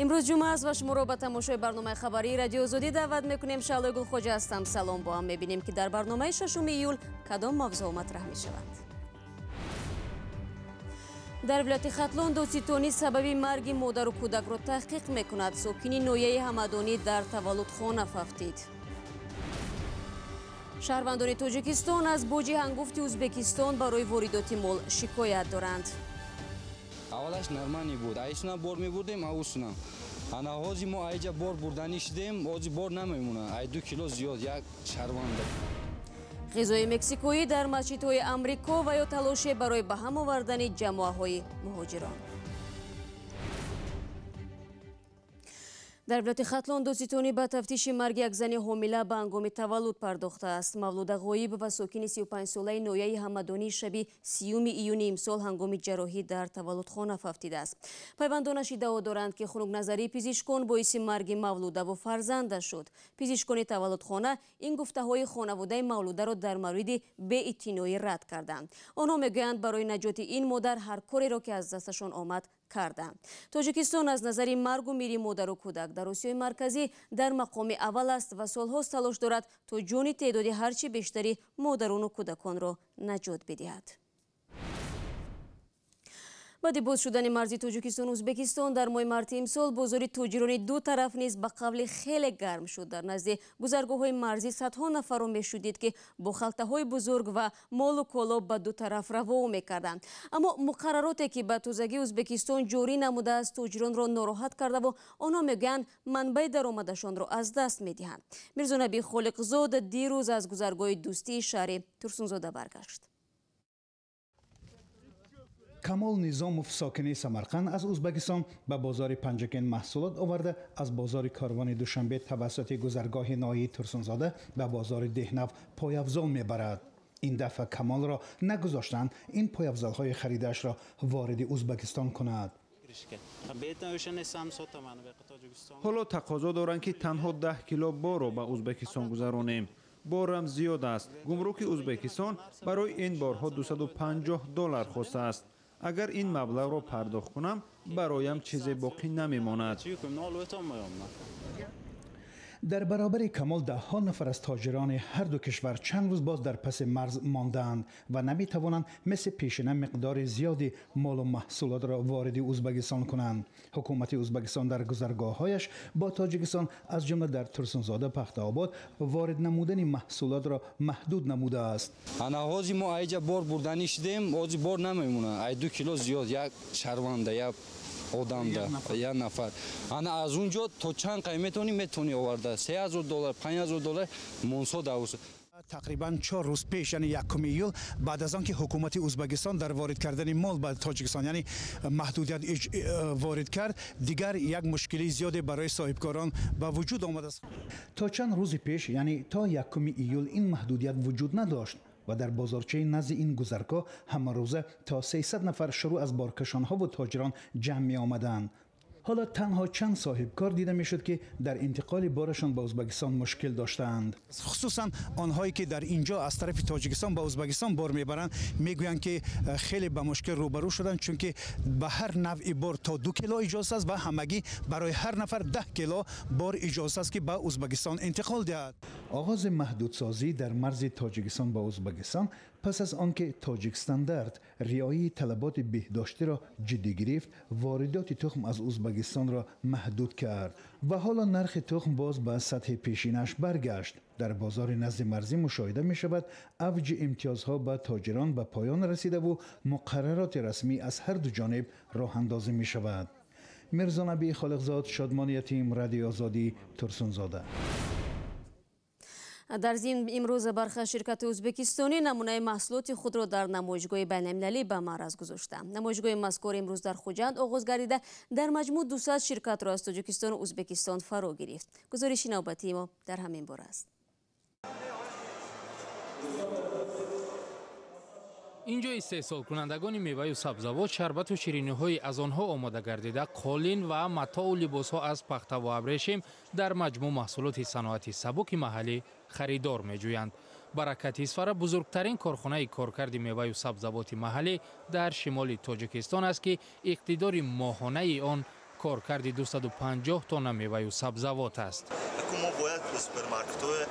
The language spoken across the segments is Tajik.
Имрӯз ҷумъа аст ва шуморо ба тамошои барномаи хабарии Радиои Озодӣ даъват мекунем. Шаҳлои Гулхоҷа ҳастам. Салом. Бо ҳам мебинем, ки дар барномаи 6 июл кадом мавзӯъ матраҳ мешаванд. Дар вилояти Хатлон додситонӣ сабаби марги модару кӯдакро таҳқиқ мекунад. Сокини ноҳияи Ҳамадонӣ дар таваллудхона фавтид. Шаҳрвандони Тоҷикистон аз боҷи ҳангуфти Ӯзбекистон барои воридоти мол шикоят доранд. Аввалаш нормалӣ буд. Айсуна бор мебурдем, аусуна. Ана ҳози мо айҷа бор бурданӣ шудем, ҳози бор намемонад. Ай 2 кило зиёд як шаҳрванда. Ғизои мексикоӣ дар масҷидҳои Амрико ва ё талоше барои ба ҳам овардани ҷамоаҳои муҳоҷирон. Дар вилояти Хатлон додситонӣ ба тафтиши марги як зани ҳомила ба ҳангоми таваллуд пардохтааст. Мавлуда Ғоибова, сокини 35-солаи ноҳияи Ҳамадонӣ, шаби 30 июни имсол ҳангоми ҷарроҳӣ дар таваллудхона фавтидааст. Пайвандонаш иддао доранд, ки хунукназарии пизишкон боиси марги мавлудаву фарзандаш шуд. Пизишкони таваллудхона ин гуфтаҳои хонаводаи мавлударо дар мавриди беэътиноӣ рад карданд. Онҳо мегӯянд, барои наҷоти ин модар ҳар кореро, ки аз дасташон омад, карданд. Тоҷикистон аз назари маргу мири модару кӯдак дар Осиёи Марказӣ дар мақоми аввал аст ва солҳост талош дорад, то ҷони теъдоди ҳарчи бештари модарону кӯдаконро наҷот бидиҳад. Баъди боз шудани марзи Тоҷикистону Ӯзбекистон дар моҳи марти имсол бозори тоҷирони ду тараф низ ба қавли хеле гарм шуд. Дар назди гузаргоҳҳои марзӣ садҳо нафарро мешудид, ки бо халтаҳои бузург ва молу коло ба ду тараф раво мекарданд. Аммо муқаррароте, ки ба тозагӣ Ӯзбекистон ҷорӣ намудааст, тоҷиронро нороҳат кардаву онҳо мегӯянд, манбаи даромадашонро аз даст медиҳанд. Мирзонаби Холиқзод дирӯз аз гузаргоҳи дӯстии шаҳри Турсунзода баргашт. Камол Низомов, сокини Самарқанд, аз Ӯзбекистон ба бозори Панҷакент маҳсулот оварда, аз бозори Корвони Душанбе тавассути гузаргоҳи ноҳияи Турсунзода ба бозори Деҳнав пойафзол мебарад. Ин дафъа Камолро нагузоштанд ин пойафзолҳои харидаашро вориди Ӯзбекистон кунад. Ҳоло тақозо доранд, ки танҳо 10 кило борро ба Ӯзбекистон гузаронем. Борам зиёд аст. Гумруки Ӯзбекистон барои ин борҳо $250 хостааст. Агар ин маблағро пардохт кунам, бароям чизе боқӣ намемонад. Дар баробари Камол даҳҳо нафар аз тоҷирони ҳар ду кишвар чанд рӯз боз дар паси марз мондаанд ва наметавонанд мисли пешина миқдори зиёди молу маҳсулотро вориди Ӯзбекистон кунанд. Ҳукумати Ӯзбекистон дар гузаргоҳҳояш бо Тоҷикистон, аз ҷумла дар Турсунзода, Пахтаобод, ворид намудани маҳсулотро маҳдуд намудааст. Ана ҳози мо айҷа бор бурданӣ шудем, ҳози бор намемонад. Ай 2 кило зиёд як шаҳрванда, як одамда, як нафар. Ана аз он ҷо то чанд қай метавонӣ оварда? $3000, $5000 монсо давус. Тақрибан 4 рӯз пеш, яъне 1 июл, баъд аз он ки ҳукумати Ӯзбекистон дар ворид кардани мол ба Тоҷикистон, яъне маҳдудият ворид кард, дигар як мушкилии зиёде барои соҳибкорон ба вуҷуд омадааст. То чанд рӯзи пеш, яъне то 1 июл, ин маҳдудият вуҷуд надошт ва дар бозорчаи назди ин гузаргоҳ ҳамарӯза то 300 нафар шурӯъ аз боркашонҳо ва тоҷирон ҷамъ меомаданд. Ҳоло танҳо чанд соҳибкор дида мешуд, ки дар интиқоли борашон ба Ӯзбекистон мушкил доштаанд. Хусусан онҳое, ки дар инҷо аз тарафи Тоҷикистон ба Ӯзбекистон бор мебаранд, мегӯянд, ки хеле ба мушкил рӯбарӯ шуданд, чунки ба ҳар навъи бор то 2 кило иҷоза аст ва ҳамагӣ барои ҳар нафар 10 кило бор иҷоза аст, ки ба Ӯзбекистон интиқол диҳад. Оғози маҳдудсозӣ дар марзи Тоҷикистон ба Ӯзбекистон пас аз он ки Тоҷикстандарт риояи талаботи беҳдоштиро ҷиддӣ гирифт, воридоти тухм аз Ӯзбекистонро маҳдуд кард ва ҳоло нархи тухм боз ба сатҳи пешинаш баргашт. Дар бозори назди марзӣ мушоҳида мешавад, авҷи имтиёзҳо ба тоҷирон ба поён расидаву муқаррароти расмӣ аз ҳар ду ҷониб роҳандозӣ мешавад. Мирзонаби Холиқзод, Шодмон Ятим, Радиои Озодӣ, Турсунзода. Дар зимн имрӯз бархе ширкати ӯзбекистонӣ намунаи маҳсулоти худро дар намоишгоҳи байналмилалӣ ба маъраз гузоштанд. Намоишгоҳи мазкур имрӯз дар Хуҷанд оғоз гардида, дар маҷмӯъ 200 ширкатро аз Тоҷикистону Ӯзбекистон фаро гирифт. Гузориши навбатии мо дар ҳамин бора аст. Инҷо истеҳсолкунандагони меваю сабзавот, шарбату шириниҳои аз онҳо омода гардида, қолин ва матоу либосҳо аз пахтаву абрешим, дар маҷмӯъ маҳсулоти саноати сабуки маҳаллӣ харидор меҷӯянд. Баракати Исфара бузургтарин корхонаи коркарди меваю сабзавоти маҳаллӣ дар шимоли Тоҷикистон аст, ки иқтидори моҳонаи он Коркарди 250 тонна меваю сабзавот аст. Мо бояд супермаркетҳое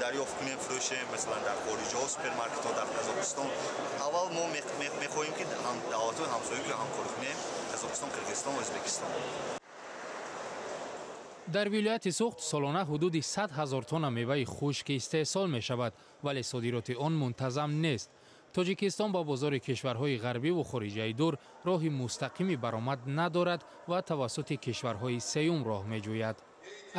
дарёфт кунем, фурӯшем, масалан, дар хориҷаҳо супермаркетҳо, дар Қазоқистон. Аввал мо мехоҳем, ки давлатҳои ҳамсояро ҳамкорӣ кунем: Қазоқистон, Қирғизистон, Ӯзбекистон. Дар вилояти Суғд солона ҳудуди 100 ҳазор тонна меваи хушк истеҳсол мешавад, вале содироти он мунтазам нест. Тоҷикистон ба бозори кишварҳои ғарбиву хориҷаи дур роҳи мустақими баромад надорад ва тавассути кишварҳои сеюм роҳ меҷӯяд.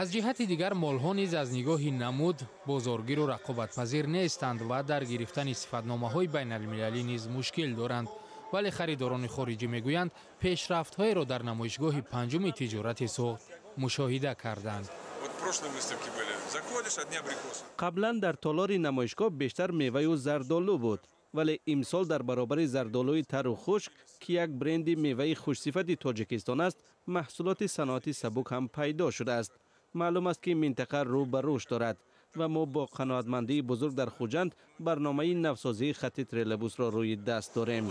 Аз ҷиҳати дигар, молҳо низ аз нигоҳи намуд бозоргиру рақобатпазир нестанд ва дар гирифтани сифатномаҳои байналмилалӣ низ мушкил доранд. Вале харидорони хориҷӣ мегӯянд, пешрафтҳоеро дар намоишгоҳи панҷуми тиҷорати Суғд мушоҳида карданд. Қаблан дар толори намоишгоҳ бештар меваю зардолу буд, вале имсол дар баробари зардолуи тару хушк, ки як бренди меваи хушсифати Тоҷикистон аст, маҳсулоти саноати сабук ҳам пайдо шудааст. Маълум аст, ки минтақа рӯ ба рушд дорад ва мо бо қаноатмандии бузург дар Хуҷанд барномаи навсозии хатти троллейбусро рӯи даст дорем.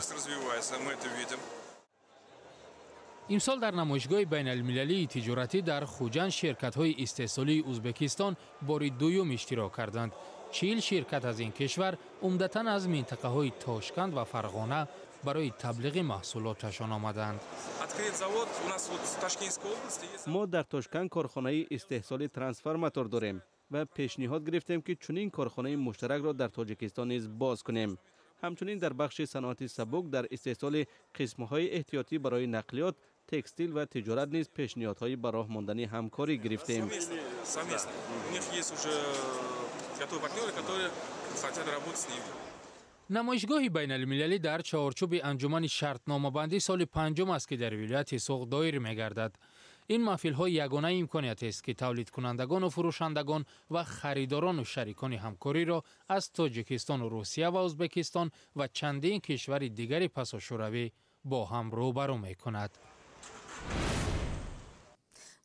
Имсол дар намоишгоҳи байналмилалии тиҷоратӣ дар Хуҷанд ширкатҳои истеҳсолии Ӯзбекистон бори дуюм иштирок карданд. 40 ширкат аз ин кишвар, умдатан аз минтақаҳои Тошканд ва Фарғона, барои таблиғи маҳсулоташон омаданд. Мо дар Тошканд корхонаи истеҳсоли трансформатор дорем ва пешниҳод гирифтем, ки чунин корхонаи муштаракро дар Тоҷикистон низ боз кунем. Ҳамчунин дар бахши саноати сабук, дар истеҳсоли қисмҳои эҳтиётӣ барои нақлиёт, текстил ва тиҷорат низ пешниҳодҳои ба роҳ мондани ҳамкорӣ гирифтем. Намоишгоҳи байналмилалӣ дар чаҳорчӯби анҷумани шартномабандӣ соли панҷум аст, ки дар вилояти Суғд доир мегардад. Ин маҳфилҳо ягона имкониятест, ки тавлидкунандагону фурӯшандагон ва харидорону шарикони ҳамкориро аз Тоҷикистону Русия ва Ӯзбекистон ва чандин кишвари дигари пасошӯравӣ бо ҳам рӯбарӯ мекунад.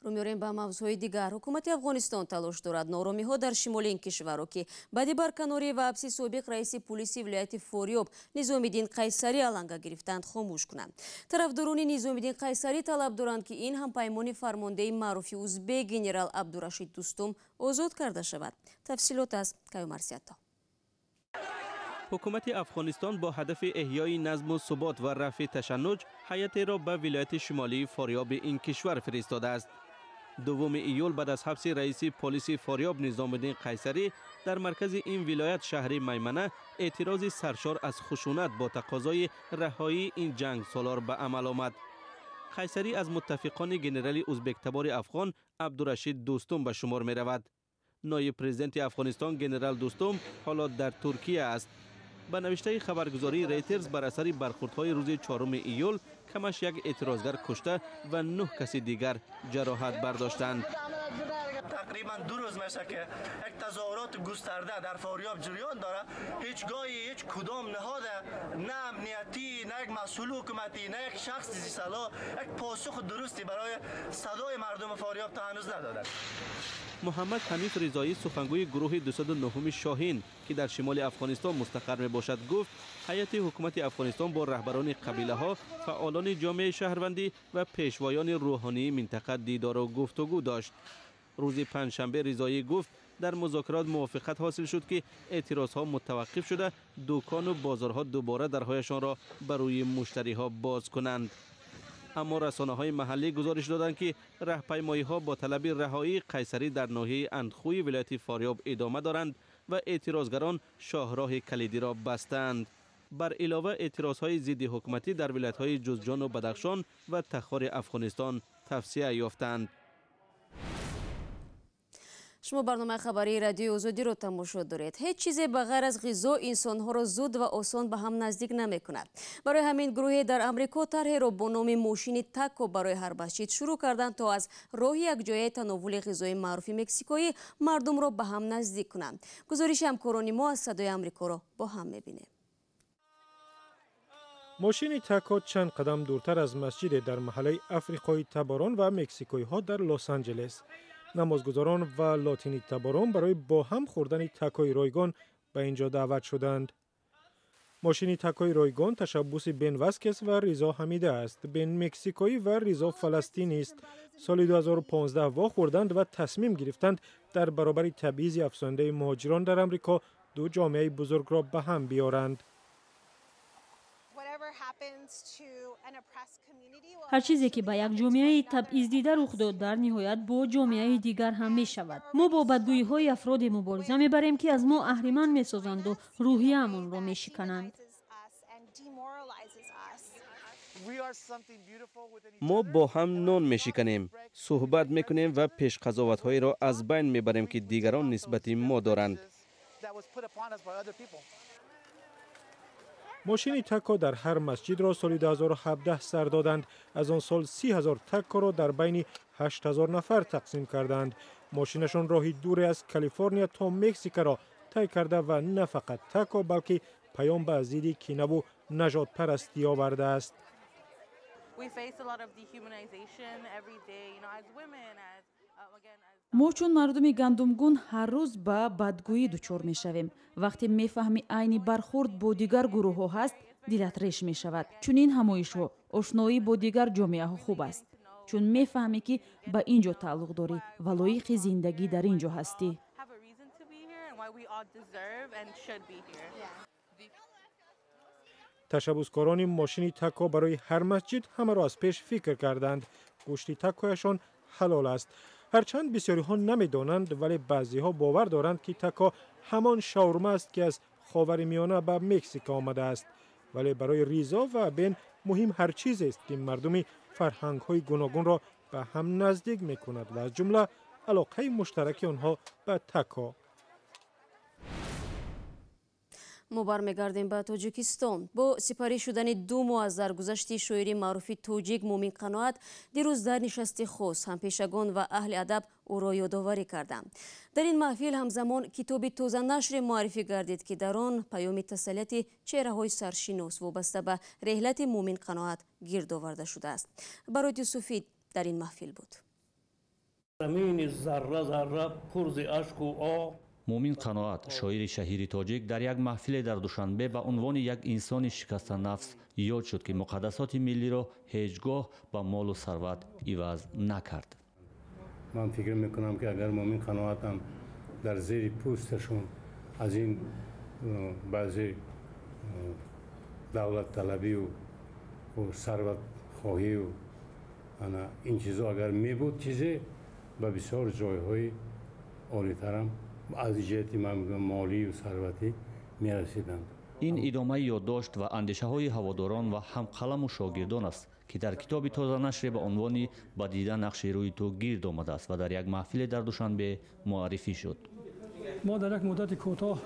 Рӯ меорем ба мавзӯъҳои дигар. Ҳукумати Афғонистон талош дорад нооромиҳо дар шимоли ин кишварро, ки баъди барканорӣ ва ҳабси собиқ раиси пулиси вилояти Форёб Низомиддин Қайсарӣ аланга гирифтанд, хомӯш кунанд. Тарафдорони Низомиддин Қайсарӣ талаб доранд, ки ин ҳампаймони фармондеҳи маъруфи узбек генерал Абдурашид Дустум озод карда шавад. Тафсилот аз Каюмарсиято. Ҳукумати Афғонистон бо ҳадафи эҳёи назму субот ва рафъи ташаннуҷ ҳайатеро ба вилояти шимолии Форёби ин кишвар фиристодааст. Дуюми июл баъд аз ҳабси раиси полиси Форёб Низомиддин Қайсарӣ дар маркази ин вилоят, шаҳри Маймана, эътирози саршор аз хушунат бо тақозои раҳоии ин ҷангсолор ба амал омад. Қайсарӣ аз муттафиқони генерали узбектабори афғон Абдурашид Дустум ба шумор меравад. Ноиб президенти Афғонистон генерал Дустум ҳоло дар Туркия аст. Ба навиштаи хабаргузории Рейтерс, бар асари бархӯрдҳои рӯзи 4 июл камаш як эътирозгар кушта ва 9 каси дигар ҷароҳат бардоштанд. Тақрибан 2 рӯз меша, ки як тазоҳурот густарда дар Фориёб ҷараён дорад. Ҳеҷгоҳи ҳеҷ кудом ниҳод, на амниятӣ, на як масъули ҳукуматӣ, на як шахси зисало як посух дурусти барои садои мардуми Фориёб то ҳанӯз надоданд. Муҳаммад Ҳаниф Ризоӣ, сухангӯи гурӯҳи 209 Шоҳин, ки дар шимоли Афғонистон мустақар мебошад, гуфт, ҳайати ҳукумати Афғонистон бо раҳбарони қабилаҳо, фаъолони ҷомеаи шаҳрвандӣ ва пешвоёни рӯҳонии минтақа дидору гуфтугӯ дошт. Рӯзи панҷшанбе Ризоӣ гуфт, дар музокирот мувофиқат ҳосил шуд, ки эътирозҳо мутаваққиф шуда, дукону бозорҳо дубора дарҳояшонро ба рӯи муштариҳо боз кунанд. Аммо расонаҳои маҳаллӣ гузориш доданд, ки раҳпаймоиҳо бо талаби раҳоии Қайсарӣ дар ноҳияи Андхӯи вилояти Форёб идома доранд ва эътирозгарон шоҳроҳи калидиро бастаанд. Бар илова, эътирозҳои зидди ҳукуматӣ дар вилоятҳои Ҷузҷону Бадахшон ва Тахори Афғонистон тавсия ёфтанд. Шумо барномаи хабарии Радиои Озодиро тамошо доред. Ҳеҷ чизе ба ғайр аз ғизо инсонҳоро зуд ва осон ба ҳам наздик намекунад. Барои ҳамин гурӯҳе дар Амрико тарҳеро бо номи мошини тако барои ҳар масҷид шурӯъ карданд, то аз роҳи якҷояи тановвули ғизои маъруфи мексикоӣ мардумро ба ҳам наздик кунанд. Гузориши ҳамкорони мо аз Садои Амрикоро бо ҳам мебинем. Мошини тако чанд қадам дуртар аз масҷиде дар маҳаллаи африқои таборон ва мексикоиҳо дар Лос-Анҷелес. Намозгузорон ва лотинитаборон барои бо ҳам хӯрдани такои ройгон ба ин ҷо даъват шуданд. Мошини такои ройгон ташаббуси Бен Васкес ва Ризо Ҳамида аст. Бен мексикоӣ ва Ризо фаластинист. Соли 2015 вохӯрданд ва тасмим гирифтанд дар баробари табъизи афзояндаи муҳоҷирон дар Амрико ду ҷомеаи бузургро ба ҳам биёранд. Ҳар чизе ки ба як ҷомеаи табъиздида рух дод, дар ниҳоят бо ҷомеаи дигар ҳам мешавад. Мо бо бадгӯиҳои афроде мубориза мебарем, ки аз мо аҳриман месозанду рӯҳияамонро мешикананд. Мо бо ҳам нон мешиканем, суҳбат мекунем ва пешқазоватҳоеро аз байн мебарем, ки дигарон нисбати мо доранд. Мошини тако дар ҳар масҷидро соли 2017 сар доданд. Аз он сол 30 000 такоро дар байни 8000 нафар тақсим карданд. Мошинашон роҳи дуре аз Калифорния то Мексикаро тай карда ва на фақат тако, балки паём ба зидди кинаву нажодпарастӣ овардааст. Мо чун мардуми гандумгун ҳар рӯз ба бадгӯӣ дучор мешавем. Вақте мефаҳмӣ айни бархӯрд бо дигар гурӯҳҳо ҳаст, дилат реш мешавад. Чунин ҳамоишҳо, ошноӣ бо дигар ҷомеаҳо хуб аст, чун мефаҳмӣ, ки ба ин ҷо тааллуқ дорӣ ва лоиқи зиндагӣ дар ин ҷо ҳастӣ. Ташаббускорони мошини тако барои ҳар масҷид ҳамаро аз пеш фикр карданд. Гӯшти такояшон ҳалол аст. Ҳарчанд бисёриҳо намедонанд, вале баъзеҳо бовар доранд, ки тако ҳамон шаурма аст, ки аз Ховари Миёна ба Мексика омадааст. Вале барои Ризо ва Бен муҳим ҳар чизест, ки мардуми фарҳангҳои гуногунро ба ҳам наздик мекунад ва аз ҷумла алоқаи муштараки онҳо ба тако. Мо бармегардем ба Тоҷикистон. Бо сипарӣ шудани 2 моҳ аз даргузашти шоири маъруфи тоҷик Мӯмин Қаноат, дирӯз дар нишасти хос ҳампешагон ва аҳли адаб ӯро ёдоварӣ карданд. Дар ин маҳфил ҳамзамон китоби тозанашре муаррифӣ гардид, ки дар он паёми тасаллияти чеҳраҳои саршинос вобаста ба реҳлати Мӯмин Қаноат гирд оварда шудааст. Барот Юсуфӣ дар ин маҳфил буд. Мӯмин Қаноат, шоири шаҳири тоҷик, дар як маҳфиле дар Душанбе ба унвони як инсони шикастанафс ёд шуд, ки муқаддасоти миллиро ҳеҷ гоҳ ба молу сарват иваз накард. Ман фикр мекунам, ки агар Мӯмин Қаноатам дар зери пӯсташон аз ин баъзе давлатталабию сарватхоҳию ин чизо агар мебуд, чизе ба бисёр ҷойҳои олитарам аз ҷиҳати молию сарватӣ мерасиданд. Ин идомаи ёддошт ва андешаҳои ҳаводорон ва ҳамқаламу шогирдон аст, ки дар китоби тозанашре ба унвони «Ба дида нақши рӯи ту» гирд омадааст ва дар як маҳфиле дар Душанбе муаррифӣ шуд. Мо дар як муддати кӯтоҳ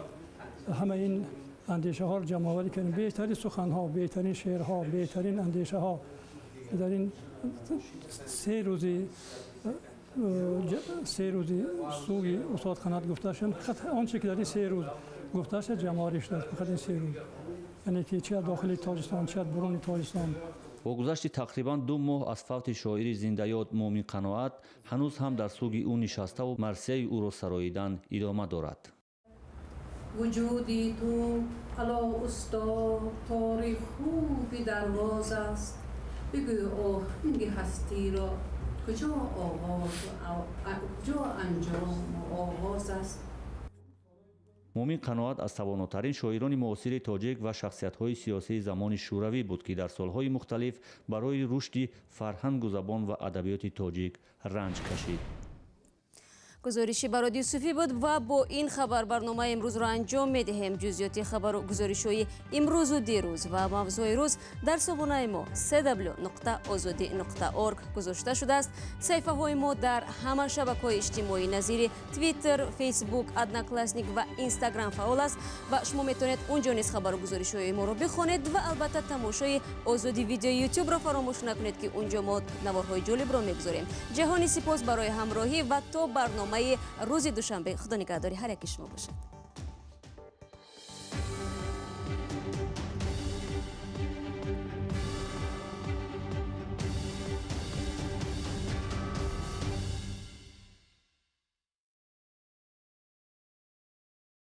ҳама ин андешаҳоро ҷамъоварӣ кардем. Беҳтарин суханҳо, беҳтарин шеърҳо, беҳтарин андешаҳо дар ин се рӯзи суги устод Қаноат гуфта шуд. Фақат он чи ки дар ин 3 рӯз гуфта шуд ҷамъоварӣ шудааст. Фақат ин 3 рӯз, яъне ки чи аз дохили Тоҷикистон, чи аз буруни Тоҷикистон. Бо гузашти тақрибан 2 моҳ аз фавти шоири зиндаёд Мӯмин Қаноат, ҳанӯз ҳам дар суги ӯ нишаставу марсияи ӯро сароидан идома дорад. Вуҷуди ту ало устод тори хуби дарвоз аст, бигӯ оҳанги ҳастиро куҷо оғоз, куҷо анҷом оғоз аст. Мӯмин Қаноат аз тавонотарин шоирони муосири тоҷик ва шахсиятҳои сиёсии замони шӯравӣ буд, ки дар солҳои мухталиф барои рушди фарҳангу забон ва адабиёти тоҷик ранҷ кашид. Гузориши Барод Юсуфӣ буд ва бо ин хабар барномаи имрӯзро анҷом медиҳем. Ҷузъиёти хабару гузоришҳои имрӯзу дирӯз ва мавзӯи рӯз дар сомонаи мо cw.ozodi.org гузошта шудааст. Саҳифаҳои мо дар ҳама шабакаҳои иҷтимоӣ назири Твиттер, Фейсбук, Одноклассник ва Инстаграм фаъол аст ва шумо метавонед унҷо низ хабару гузоришҳои моро бихонед ва албатта тамошои Озоди видеои Ютубро фаромӯш накунед, ки унҷо мо наворҳои ҷолибро мегузорем. Ҷаҳони сипос барои ҳамроҳӣ ва то барнома рӯзи душанбе. Худо нигаҳдори ҳар яки шумо бошад.